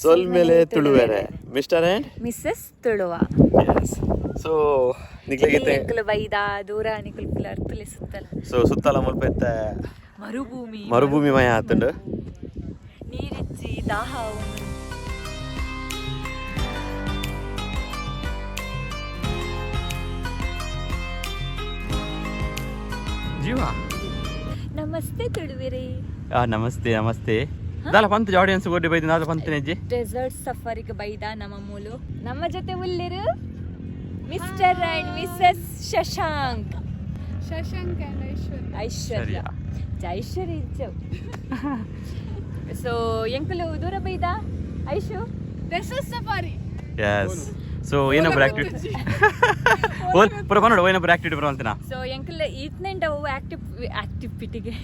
ಸೊಲ್ಮೆಲೆ ತುಳುವೆರೆ ಮಿಸ್ಟರ್ ಅಂಡ್ ಮಿಸ್ಸಸ್ ತುಳುವ. ಸೊ ನಿಕ್ಲೆಗಿತ್ತೆ ನಿಕುಲು ಬೈದ ದೂರ ನಿಕುಲು ಪುಲ ಅರ್ತುಲೆ ಸುತ್ತಲ. ಸೊ ಸುತ್ತಲ ಮುಲ್ಪ ಇತ್ತೆ ಮರುಭೂಮಿ. ಮರುಭೂಮಿ ಮಯ ಆತುಂಡು. ನೀರಿಜ್ಜಿ, ದಾಹ ಉಂಡು. ಜೀವ. ನಮಸ್ತೆ ತುಳುವೆರೆ. ನಮಸ್ತೆ ನಮಸ್ತೆ. ದಾಲ ಪಂತ ಆಡಿಯನ್ಸ್ ಓಡಿ ಬೈದು ದಾಲ ಪಂತನೆಜ್ಜಿ. ಡೆಸರ್ಟ್ ಸಫಾರಿಗೆ ಬೈದ ನಮ್ಮ ಮೂಲು. ನಮ್ಮ ಜೊತೆ ಉಲ್ಲಿರು mister and missus Shashank. Shashank and Aishwarya. Aishwarya. ಐಶ್ವರ್ಯ ಇಜ್ಜು. ಸೊ ಎಂಕುಲು ದೂರ ಬೈದ Aishu. Desert safari. S, so ಏನೊಬ್ಬರು ಆಕ್ಟಿವಿಟಿ ಓಲ್ ಪುರ ಪನ್ನೋಡು, ಏನೊಬ್ಬರು ಆಕ್ಟಿವಿಟಿ ಪುರ ಅಂತಿನ. ಸೊ ಎಂಕುಲ ಈತ್ನೆಂಟ ಅವು ಆಕ್ಟಿವ್ ಆಕ್ಟಿವಿಟಿಗೆ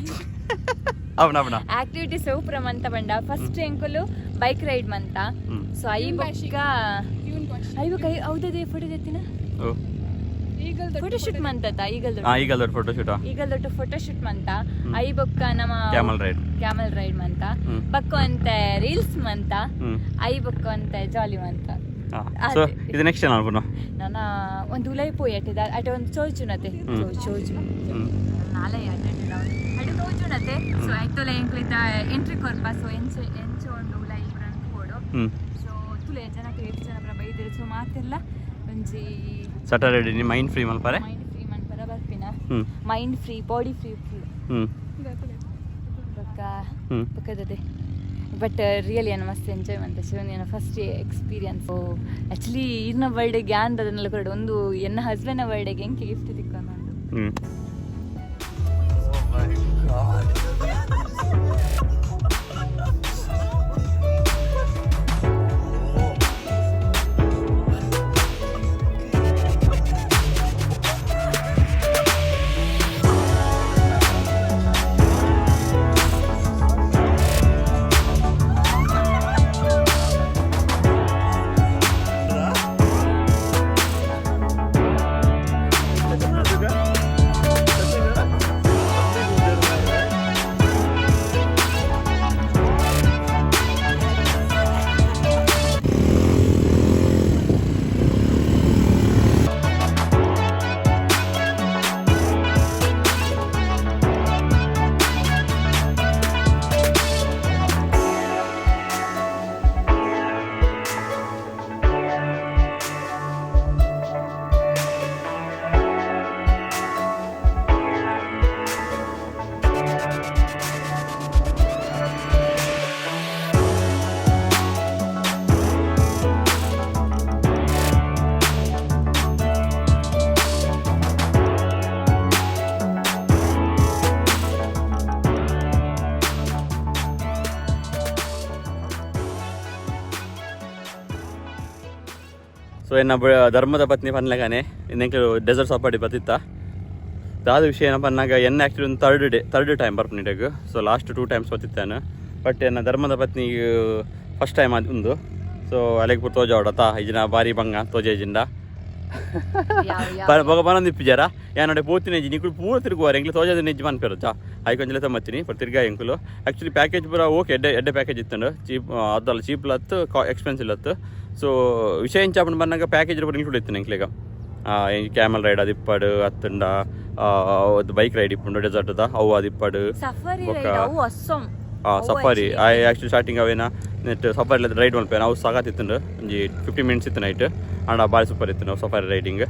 ಅವನ ಅವನ ಆಕ್ಟಿವಿಟೀಸ್ ಅವು ಪುರ ಮಂತ ಬಂಡ. ಫಸ್ಟ್ ಎಂಕುಲು ಬೈಕ್ ರೈಡ್ ಮಂತ. ಸೊ I ಬೊಕ್ಕ ಇವನ್ ಕ್ವಶನ್. I ಬೊಕ್ಕ ಹೌದದೇ ಫೋಟೋ ತೆತ್ತಿನ. ಓ. ಈಗಲ್. ಫೋಟೋ ಶೂಟ್ ಮಂತತ ಈಗಲ್. ಈಗ ದೊಡ್ಡ ಫೋಟೋ ಶೂಟ್. ಈಗಲ್ ದೊಡ್ಡ ಫೋಟೋ ಶೂಟ್ ಮಂತ. I ಬೊಕ್ಕ ನಮ್ಮ ಕ್ಯಾಮಲ್ ರೈಡ್. ಕ್ಯಾಮಲ್ ರೈಡ್ ಮಂತ. ಬೊಕ್ಕ ಅಂತೆ ರೀಲ್ಸ್ ಮಂತ. I ಬೊಕ್ಕ ಅಂತೆ ಜಾಲಿ ಮಂತ. ಸೊ ಇದು ನೆಕ್ಸ್ಟ್ ಏನು ಅನ್ಪುನ? ನನ್ನ ಒಂದು ಉಲೈ ಪೋಯಿ ಅಟ್ಟೆ ಅಟೆ ಒಂದು ಚೋಜುನತೆ. ಚೋಜು ನಾಲೆ ಅಡ್ಡೆ ಅಡೆ ತೋಜುನತೆ. ಸೊ ಐತೊಲೆ ಎಂಕ್ಲಿತ ಎಂಟ್ರಿ ಕೊರ್ಪ. ಸೊ ಎಂಚ ಎಂಚ ಒಂದು ಉಲೈ ಪುರ ಪೋಡು. ಸೊ ತುಲೆ ಜನಕ್ಕೆ ಏತ್ ಜನ ಪುರ ಬೈದಿರು. ಸೊ ಮಾತೆಲ್ಲ ಒಂಜಿ ಸಟರ್ಡೆ ನಿ ಮೈಂಡ್ ಫ್ರೀ ಮಲ್ಪರೆ. ಮೈಂಡ್ ಫ್ರೀ ಮನ್ಪರ ಬರ್ಪಿನ. Mind free, body free full. ಬೊಕ್ಕ ಬೊಕ್ಕದದೆ ಬಟ್ ರಿಯಲಿ ಏನು ಮಸ್ತ್ ಎಂಜಾಯ್ ಮಂತೆ. ಶಿವನ್ ಫಸ್ಟ್ ಎಕ್ಸ್ಪೀರಿಯನ್ಸ್ ಆ್ಯಕ್ಚುಲಿ. ಇರ್ನ ಬರ್ಡೇಗೆ ಆಂದ್ ಅದನ್ನೆಲ್ಲ ಕೂಡ ಒಂದು ಎನ್ನ ಹಸ್ಬೆಂಡ್ನ ಬರ್ಡೇಗೆ ಎಂಕೆ ಗಿಫ್ಟ್ ತಿಕ್ಕೊಂಡು. ಸೊ ಎನ್ನ ಧರ್ಮದ ಪತ್ನಿ ಪನ್ಲೆಗಾನೆ ಇನ್ನೆಂಕ್ಲು ಡೆಸರ್ಟ್ ಸಪಾಟಿ ಬತ್ತಿತ್ತ. ದಾದ ವಿಷಯ ಏನಪ್ಪ ಅನ್ನಾಗ, ಎನ್ನ ಆ್ಯಕ್ಚುಲಿ ಒಂದು ಥರ್ಡ್ ಡೇ, ಥರ್ಡ್ ಟೈಮ್ ಬರ್ಪುನಿಡೆಗ್. ಸೊ ಲಾಸ್ಟ್ ಟೂ ಟೈಮ್ಸ್ ಬತ್ತಿತ್ತಾನು. ಬಟ್ ಎನ್ನ ಧರ್ಮದ ಪತ್ನಿ ಫಸ್ಟ್ ಟೈಮ್ ಅದು ಉಂದು. ಸೊ ಅಲೆಗ್ ಪೂರ ತೋಜಾವಡತಾ ಇಜಿನ ಬಾರಿ ಬಂಗ ತೋಜೇಜಿಂಡ. ಬೊಕ ಬನೊಂದು ಇಪ್ಪಿಜಾರ ಯಾನಡೆ ಪೋತಿನ ನಿಕುಲು ಪೂರ ತಿರುಗುವಾರ. ಎಂಕ್ಲು ತೋಜಾದ ನಿಜ ಮನ್ಪೆರು ಚಾ ಐಕೊಂಜಲೆ ತಮ್ಮತ್ತಿನಿ ಪರ್ ತಿರ್ಗಾ. ಎಂಕುಲು ಆ್ಯಕ್ಚುಲಿ ಪ್ಯಾಕೇಜ್ ಪೂರ ಓಕೆ, ಎಡ್ಡೆ ಎಡ್ಡೆ ಪ್ಯಾಕೇಜ್ ಇತ್ತಂಡು. ಚೀಪ್ ಅದಲ್ಲ, ಚೀಪ್ ಲತ್ತು, ಎಕ್ಸ್ಪೆನ್ಸಿವ್ ಲತ್ತು. ಸೊ ವಿಷಯ ಎಂಚ ಬಂದಾಗ ಪ್ಯಾಕೇಜ್ ಪೂರ ಇನ್ಕ್ಲೂಡ್ ಇತ್ತು ಎಂಕ್ಲೆಗ. ಕ್ಯಾಮಲ್ ರೈಡ್ ಅದಿಪ್ಪಡು, ಅತ್ತಂಡ ಬೈಕ್ ರೈಡ್ ಇಪ್ಪುಂಡು ಡೆಸರ್ಟ್ದ ಅವು ಅದಿಪ್ಪಡು. ಸಫಾರಿ ಬೊಕ್ಕ ರೈಡ್ ಅವು ಅಸ್ಸಂ. ಸಫಾರಿ ಆ್ಯಕ್ಚುಲಿ ಸ್ಟಾರ್ಟಿಂಗ್ ಅವೇನ ನೆಟ್ ಸಫಾರಿ ರೈಡ್ ಮಲ್ಪೇನ. ಅವು ಸಖತ್ ಇತ್ತುಂಡು. ಒಂಜಿ 50 ಮಿನಿಟ್ಸ್ ಇತ್ತು ನೈಟ್ ಆಂಡ ಭಾರಿ ಸೂಪರ್ ಇತ್ತು ನಾವು ಸಫಾರಿ ರೈಡಿಂಗ್.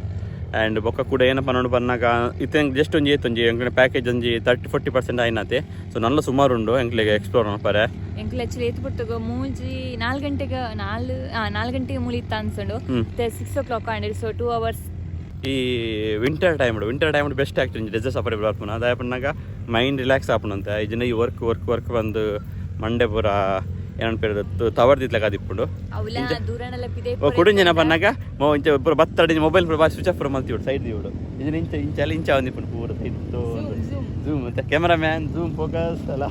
ಆ್ಯಂಡ್ ಬೊಕ್ಕ ಕೂಡ ಏನಪ್ಪ ನೋಡು ಬನ್ನಾಗ ಇತ್ತೆ ಜಸ್ಟ್ ಒಂಜಿ ಏತ್ ಒಂಜಿ ಎಂಕ್ಲೆ ಪ್ಯಾಕೇಜ್ ಒಂಜಿ 30-40% ಆಯ್ನತೆ. ಸೊ ನಲ್ಲ ಸುಮಾರು ಉಂಡು ಎಂಕ್ಲೆಗೆ ಎಕ್ಸ್ಪ್ಲೋರ್ ಮಲ್ಪರೆ. ಎಂಕ್ಲು ಆಕ್ಚುಲಿ ಏತ್ ಪೊರ್ತುಗು ಮೂಜಿ ನಾಲ್ ಗಂಟೆಗೆ ನಾಲ್ 4 ಗಂಟೆಗೆ ಮುಳಿತ್ತ ಅನ್ಸಂಡು. 6 ಓ ಕ್ಲಾಕ್ ಆಂಡ್ ಸೊ 2 ಅವರ್ಸ್. ಈ winter time best actually desert safari ಬರ್ಪುನ. ಅದಾಯ ಪನ್ನಾಗ ಮೈಂಡ್ ರಿಲ್ಯಾಕ್ಸ್ ಆಪುನಂತೆ. ಈ ಈ ವರ್ಕ್ ವರ್ಕ್ ವರ್ಕ್ ಬಂದು ಮಂಡೆ ಪೂರ ಏನನ್ಪೇರು ತವರ್ದಿತ್ಲಕ ಅದಿಪ್ಪುಂಡು. ಅವುಲ ದೂರನೆಲ್ಲ ಪಿದೆ. ಓ ಕುಡಿಂಜನ ಪನ್ನಾಗ ಮೊ ಇಂಚ ಪೂರ ಬತ್ತಡಿ ಮೊಬೈಲ್ ಪೂರ ಸ್ವಿಚ್ ಆಫ್ ಪೂರ ಮಲ್ತಿವಿಡು ಸೈಡ್ ದಿವಿಡು. ಇದನ್ನ ಇಂಚ ಇಂಚ ಅಲ್ಲಿ ಇಂಚ ಒಂದಿಪ್ಪುಂಡು ಪೂರ ಸೈಡ್ ಝೂಮ್ ಅಂತ ಕ್ಯಾಮರಾ ಮ್ಯಾನ್ ಝೂಮ್ ಫೋಕಸ್ ಅಲ್ಲ.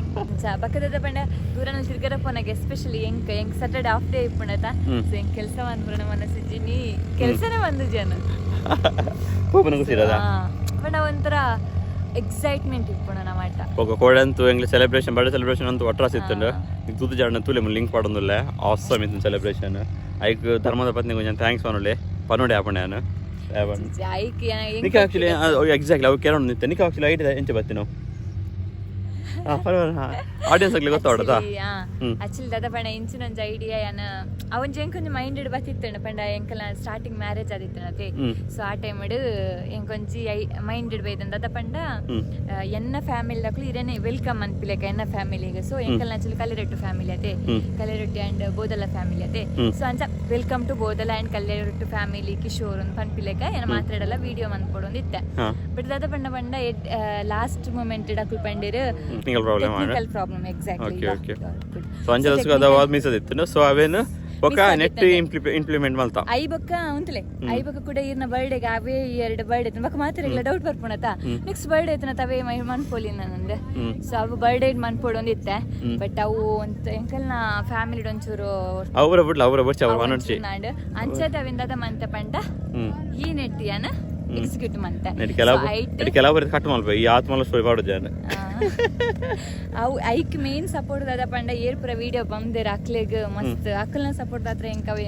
ಬಕ್ಕದ ಪಂಡ ದೂರನಲ್ಲಿ ತಿರ್ಗರ ಪೋನಾಗ ಎಸ್ಪೆಷಲಿ ಎಂಕ್ ಎಂಕ್ ಸ್ಯಾಟರ್ಡೆ ಹಾಫ್ ಡೇ ಇಪ್ಪುಂಡತ. ಸೊ ಎಂಕ್ ಕೆಲಸ ಬಂದ್ಪುರ ಮನಸ್ಸಿಜ್ಜಿ, ಕೆಲಸನೇ ಬಂದು ಜನ. ಪೋಪನ ಖುಷಿ ಇರೋದಾ? ಪಂಡ ಒಂಥರ ಎಕ್ಸೈಟ್ಮೆಂಟ್ ಇಪ್ಪುಂಡು ನಮಾಟ. ಬೊಕ ಕೋಡಂತು ಎಂಗ್ಲ ಸೆಲೆಬ್ರೇಷನ್, ಬರ್ಡೇ ಸೆಲೆಬ್ರೇಷನ್ ಅಂತೂ ಒಟ್ರಾಸ್ ಇತ್ತುಂಡು. ತೂತು ಜಾಡ ತೂಲೆ ಲಿಂಕ್ ಪಾಡೊಂದುಲ್ಲೆ. ಆಸಮ್ ಇತ್ತು ಸೆಲೆಬ್ರೇಷನ್. ಐಕ್ ಧರ್ಮದ ಪತ್ನಿ ಒಂಜಿ thanks ಪನೊಲೆ, ಪನೊಡೆ ಆಪಣೆ ಯಾನು. ಐಕ್. ನಿಕ ಆಕ್ಚುಲಿ, ಎಕ್ಸಾಕ್ಟ್ಲಿ, ಅವು ಕೇಳೋಣ ನಿತ್ತೆ. ನಿಕ ಆಕ್ಚುಲಿ ಐಡಿಯಾ ಎಂಚ ಬತ್ತಿನ? ಹಾಂ, ಪರವಾಗಿಲ್ಲ, ಆಡಿಯನ್ಸ್ ಆಗ್ಲಿ ಗೊತ್ತಾವಡತಾ. ಆಕ್ಚುಲಿ ದಾದ ಪಂಡ, ಇಂಚಿನ ಒಂಜಿ ಐಡಿಯಾ ಯಾನ ಅವೊಂಜಿ ಎಂಕೊಂಜಿ ಮೈಂಡ್ ಬತ್ತಿತ್ತಂಡ ಪಂಡ, ಎಂಕಲ್ನ ಸ್ಟಾರ್ಟಿಂಗ್ ಮ್ಯಾರೇಜ್ ಆದಿತ್ತನತೆ. ಸೊ ಆ ಟೈಮ್ ಎಂಕೊಂಜಿ I mind ಬೈದಂದ ದಾದ ಪಂಡ, ಎನ್ನ ಫ್ಯಾಮಿಲಿ ದಕ್ಲು ಇರೇನೆ welcome ಅನ್ಪಿಲೆಕ ಎನ್ನ ಫ್ಯಾಮಿಲಿಗೆ. ಸೊ ಎಂಕಲ್ನ ಆಕ್ಚುಲಿ ಕಲ್ಲಿರೊಟ್ಟು ಫ್ಯಾಮಿಲಿ ಅತೆ, ಕಲ್ಲಿರೊಟ್ಟಿ ಅಂಡ್ ಬೋದಲ ಫ್ಯಾಮಿಲಿ ಅತೆ. ಸೊ ಅಂಚ "Welcome to Bodala and Kallirottu family Kishore" ಅಂತ ಪನ್ಪಿಲೆಕ ಏನ ಮಾತಾಡಲ್ಲ ವಿಡಿಯೋ ಮನ್ಪೊಡೊಂದು ಇತ್ತೆ. ಬಟ್ ದಾದ ಪಂಡ ಪಂಡ ಲಾಸ್ಟ್ ಮೂಮೆಂಟ್ ಅಕುಲು ಪಂಡೇರು technical problem. Technical problem, exactly. Okay. So ಅಂಚ ಅದ ಮಿಸ್ ಅದಿತ್ತು. ಸೊ ಅವೇನು ಬೊಕ ನೆಟ್ ಇಂಪ್ಲಿಮೆಂಟ್ ಮಲ್ತ. I ಬೊಕ್ಕ ಉಂತಲೆ, I ಬೊಕ್ಕ ಕೂಡ ಇರ್ನ ಬರ್ಡೇಗೆ ಅವೇ ಎರಡು ಬರ್ಡೇ ಬೊಕ್ಕ ಮಾತ್ರ ಇಲ್ಲ ಡೌಟ್ ಬರ್ಪುಣತ, ನೆಕ್ಸ್ಟ್ ಬರ್ಡೇ ಐತನ ತವೇ ಮೈ ಮನ್ಪೊಲಿ ನಂದು. ಸೊ ಅವು ಬರ್ಡೇ ಮನ್ಪೊಡೊಂದು ಇತ್ತೆ. ಬಟ್ ಅವು ಅಂತ ಎಂಕಲ್ನ ಫ್ಯಾಮಿಲಿ ಒಂಚೂರು ಅವರ ಬಿಡ್ಲ, ಅವರ ಬಚ್ಚ ಅವ್ರ ಮನೋಡ್ಚಿ. ಅಂಚದ ಅವಿಂದದ ಮಂತ ಪಂಡ ಈ ನೆಟ್ಟಿಯನ ಎಕ್ಸಿಕ್ಯೂಟ್ ಮಂತೆ. ನೆಟ್ ಕೆಲವು ನೆಟ್ ಕೆಲವು ಕಟ್ ಮಲ್ಪ ಈ ಆತ್ಮಲ ಸ್ಟೋರಿ ಪಾಡು ಜನ. ಅವು ಐಕ್ ಮೇನ್ ಸಪೋರ್ಟ್ ದಾದ ಪಂಡ, ಏರ್ಪುರ ವಿಡಿಯೋ ಬಂದೇರ್ ಅಕ್ಲೆಗ್ ಮಸ್ತ್ ಅಕ್ಕಲ್ನ ಸಪೋರ್ಟ್ ದಾತ್ರ ಎಂಕವೆ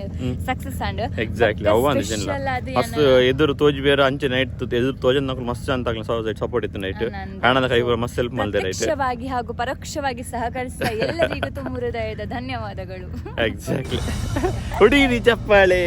ಸಕ್ಸಸ್ ಆಂಡ್. ಎಕ್ಸಾಕ್ಟ್ಲಿ, ಅವು ಅಂದ ಜನ ಮಸ್ತ್ ಎದುರು ತೋಜಿ ಬೇರೆ ಅಂಚೆ ನೈಟ್ ಎದುರು ತೋಜನ್ ನಕಲು ಮಸ್ತ್ ಅಂತ ಸಪೋರ್ಟ್ ಇತ್ತು. ನೈಟ್ ಕಾಣದ ಕೈ ಮಸ್ತ್ ಹೆಲ್ಪ್ ಮಾಡ್ದೆ, ರೈಟ್. ಪ್ರತ್ಯಕ್ಷವಾಗಿ ಹಾಗೂ ಪರೋಕ್ಷವಾಗಿ ಸಹಕರಿಸಿದ ಎಲ್ಲರಿಗೂ ತುಂಬ ಹೃದಯದ ಧನ್ಯವಾದಗಳು. ಎಕ್ಸಾಕ್ಟ್ಲಿ, ಹುಡುಗಿರಿ ಚಪ್ಪಾಳೆ.